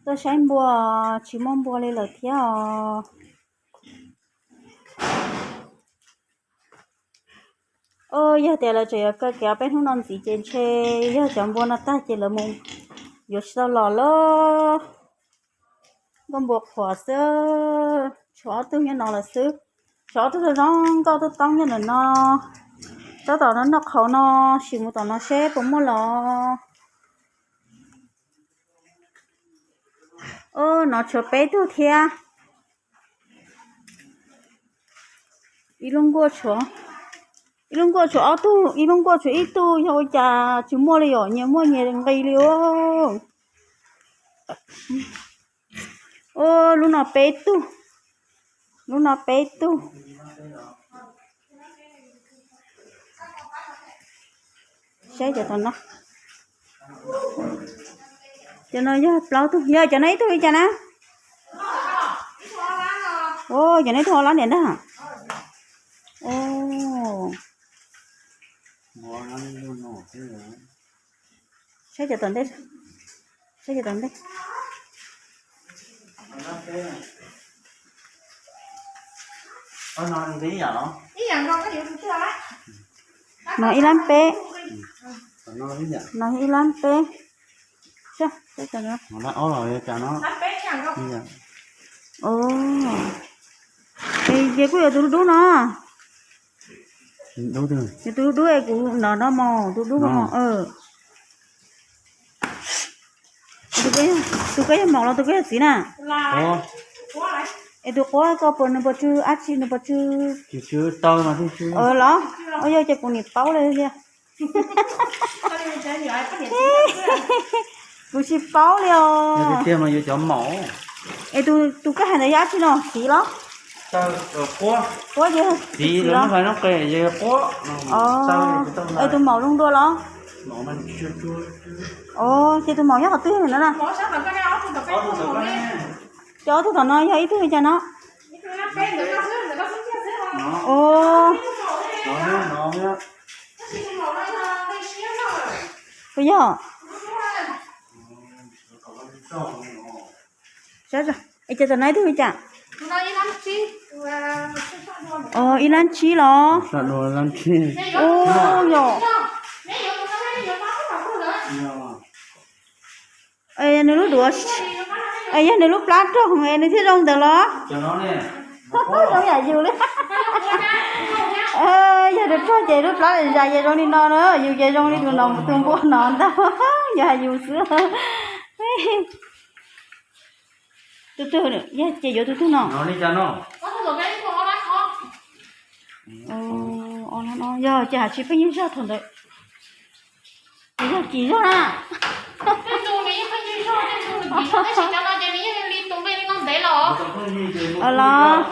Tuaj saib npua, tsis muaj npua li lawm thiab os. Os, yog tias lawv tseem yuav kaw kev peb hnub no ntxiv ces ntshe yog cov npua no tag ces lawv mus yuav tsis tau los lawm. Nkauj npua qhuav xwb, tshuav ob tug nyob no lawm xwb. Tshuav ob tug zoo nkauj tub toob nyob ntawm no. Tab tom no noj qhauv no, sim mus tom no seb puas muaj los. Os, no tshuav peb tug thiab. Ib lub nkuaj tshuav, ib lub nkuaj tshuav ob tug, ib lub nkuaj tshuav ib tug, yog ua cas tsis muaj li os, nyias muaj nyias nqis li os. Os, lub no peb tug, lub no peb tug. Saib cov tom no, cov no yog plaub tug, yog cov no ib tug li cas na? Os, cov no ib tug ob lab niam ntag. Os, saib cov tom ntej, saib cov tom ntej. No ib lab peb, no ib lab peb. Os, ces kuj yuav tus dub dub no. Yuav tus dub dub es kuv no no mos, tus dub dub mos. Tus koj yog maum los tus koj yog txiv na? Es tus quab koj puas, nws puas tsw dab tsi, nws puas tsw? Los, ua yog ces kuv nim paub li thiab. Kuv tsis paub li os. Es tus koj hais ntawd yog dab tsi no, txiv los? Quab ces txiv los? Es tus maum zoo dua los? Os, ces tus maum nyob qhov twg no na? Ces ob tug tom no yog ib tug li cas no? Os, puas yog? Es ces tom no ib tug li cas? Os, ib lab tsib los? Os, yog. Nws lub duav, yog nws lub plab rog es nws thiaj zoo ntawd los? Zoo yam yus li. Yog nws rog ces lub plab zais ces zoo li no na, yus ces zoo li tus no, tus npua no ntag, yog hais yus xwb. Tus twg, yog ces yuav tus twg no? Yog ces hais tsis pheej yig zog thaum ntawd. Ces yog kim zog na. Los,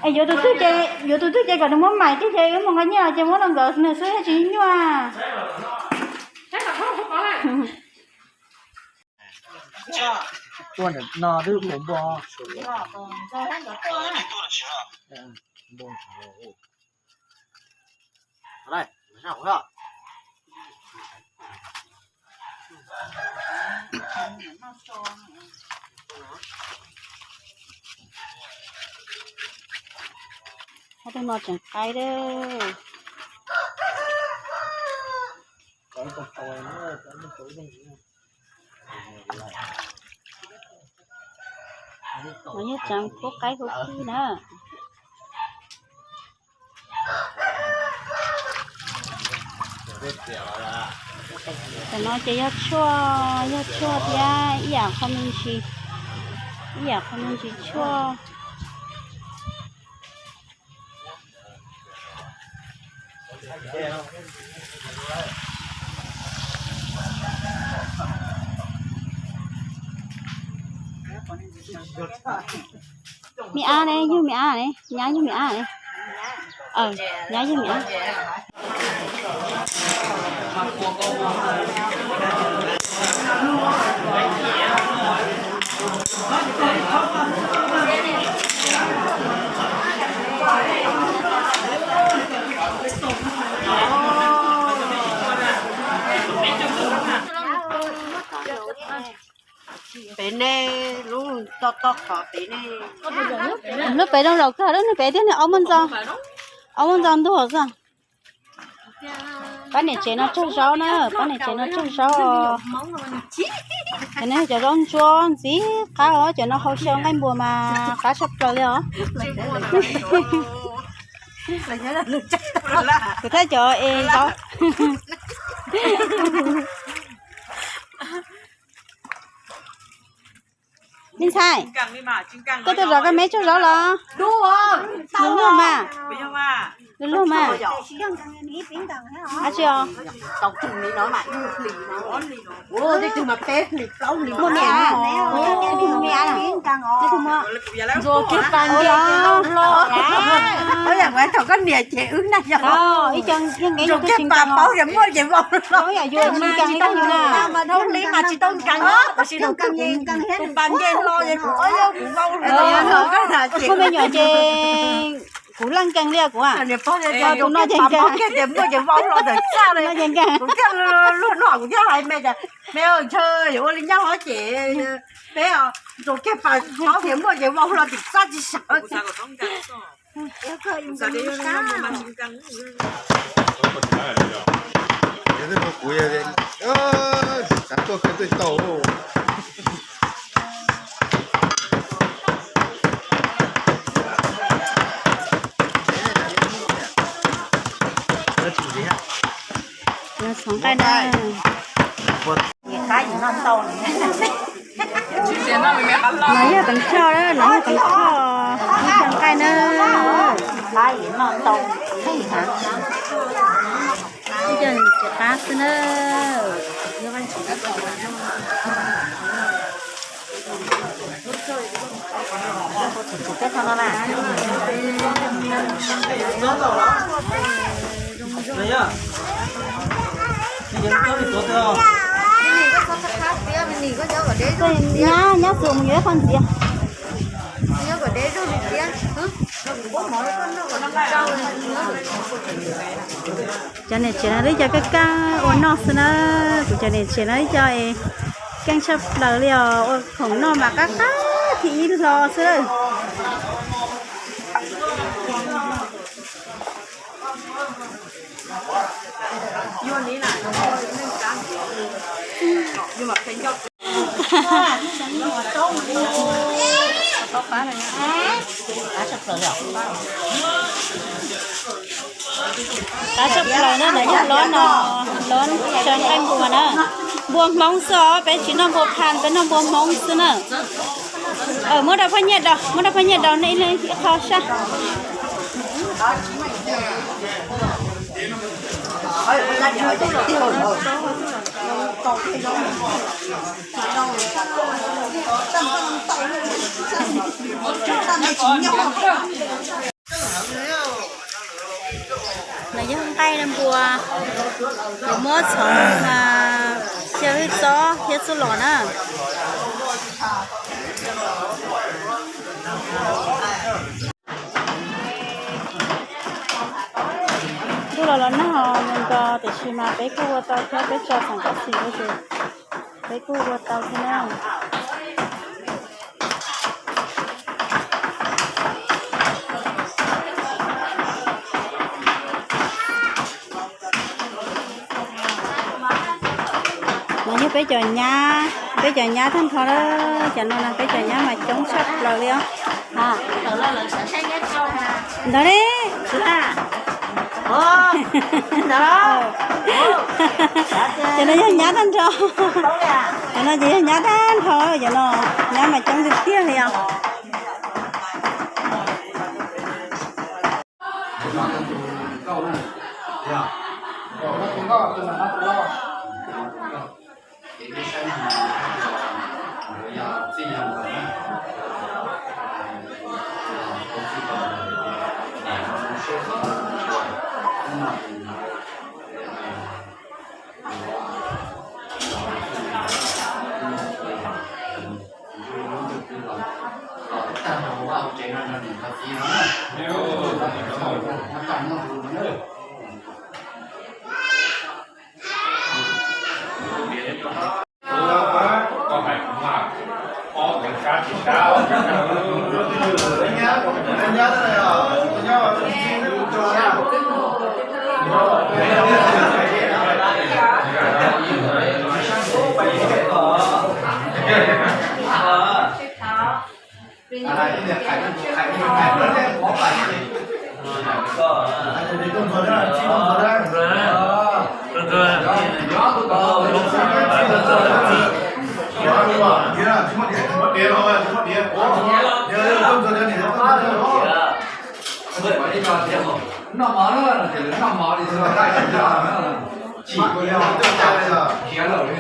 es yuav tus twg ces, yuav tus twg ces kom nws muab mais tib ces wb mus nqa nyiaj los ces muab rau nkawd nws xwb thiaj tsis nyuaj. Tuaj no twb pem npua. Ob tug no tseem qaib lawm. No yog tseem pub qaib hu khwb na. Tam no ces yog tshuaj, yog tshuaj thiab ib yam qho me ntsis, ib yam qho me ntsis tshuaj. Me ab ne, yug me ab ne, nyab yug me ab ne. Nyab yug me ab. Pem nej lub toj toj qhov pem nej. Lub pem rau zaum kawg lub, nws pem thiab nws aub muaj ntxo, aub muaj ntxo ntuag xwb. Pab niam tsev no tsawg zaub na, pab niam tsev no tsawg zaub. Cov no cov zaub ntsuab ntxiv qab os, cov no hau xyaw nqaij npua mas qab tshaj plaws li os. Kuv thiab cov es zaub. Me ntxhais, koj tuaj zov koj me tsuag zaub los? Luag luag mas, luag luag mas. Ab tsi os. Muaj me av, muaj me av na. Ntxuag kiag pas nce los. Thaum koj niam ces wb na yog ib co yeej nkees ntxuag kiag pas paub ces muaj ces vau los. Yus tsis nkees li tab yus na. Dhau hli mas tsis tau nkees, tab sis tus pas nce hlo ces kuv, kuv vau hlo. Kuv me nyuam ces kuv laj nkees li kuv. Tus no ces nkees, tias muaj ces vau hlo ntawm txaj li. Kuv thiaj luag no kuv thiaj hais me tias, me ntshe yuav ua li nyob hov ces peb ntxuag kiag pas paub tias muaj ces vau hlo tim txaj tsis sawv. Txhoov nqaij na. No yog teev choj, no yog teev choj, ib co nqaij na. Ib co txiv qab xwb na. Nyab, nyab txuas mus yuav ib qho ntxiv. Cov niam tsev no ib co kaj kaj ua noj xwb na. Kuv cov niam tsev no ib co es keej tshaj plaws li os, ua khoom noj mas qab qab thib ib hlo xwb. Qab tshaj plaws na, no yog lob no, lob xyaw nqaij npua na. Npua Hmoob xwb os, peb tsis noj npua phas, peb noj npua Hmoob xwb na. Muab rau phaj nyiaj daus, muab rau phaj nyiaj daus nej ib leeg ib qho sab. No yog nqaij npua, yuav muab txhoov xyaw hwj txob thiab txuj lom na. Ntuj los los nag nkaus tiam sis mas peb kuj ua tau thiab, peb tso xeem kab xis rau ces peb kuj ua tau thiab na. No yog peb cov nyab, peb cov nyab tag nrho, cov no na peb cov nyab mas coob tshaj plaws li os. Ntawd ne, cov no yog nyab tag nrho, cov no ces yog nyab tag nrho, cov no nyab mas coob tiag tiag li os. Noj mov na, ces lawv noj mov li xwb, tsis khiav lawm li.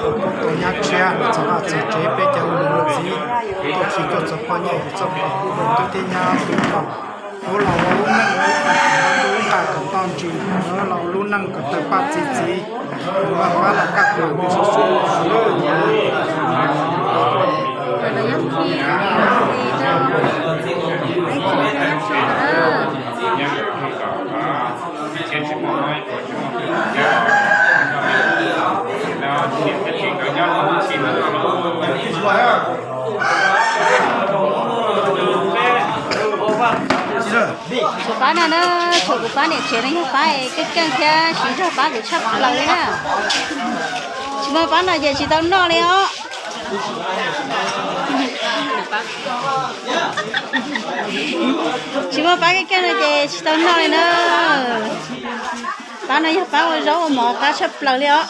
Tus nyab tshiab los txog vaj txog tsev, peb cov ua niam ua txiv tuaj khi tuaj txog poj niam yug txoj pom kuj ua tub thiab nyab tub los, ua los ua lub neej lub nqa kom toj ntsis, los ua lub neej kom tawg paj txi txiv, ua fab los kaj mus tus sub sub. Tshuav pab no na, tshuav kuv pab niam tsev no yog pab keej keej thiab siv zog pab kuv tshaj plaws li na. Tsis muaj pab no ces tsis tau noj li os. Tsis muaj pab keej keej no ces tsis tau noj li na. Pab no yog pab ua zaub ua mov qab tshaj plaws li os.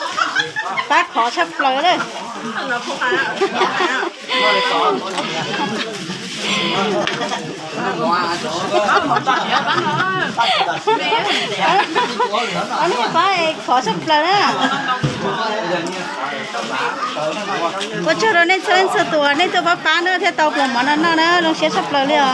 Pab khov tshaj plaws li. Pab es khov tshaj plaws na. Ua tsaug rau nej txhua leej txhua tus uas nej tuaj pab pab na thiab tau pluas mov no noj na, zoo siab tshaj plaws li os.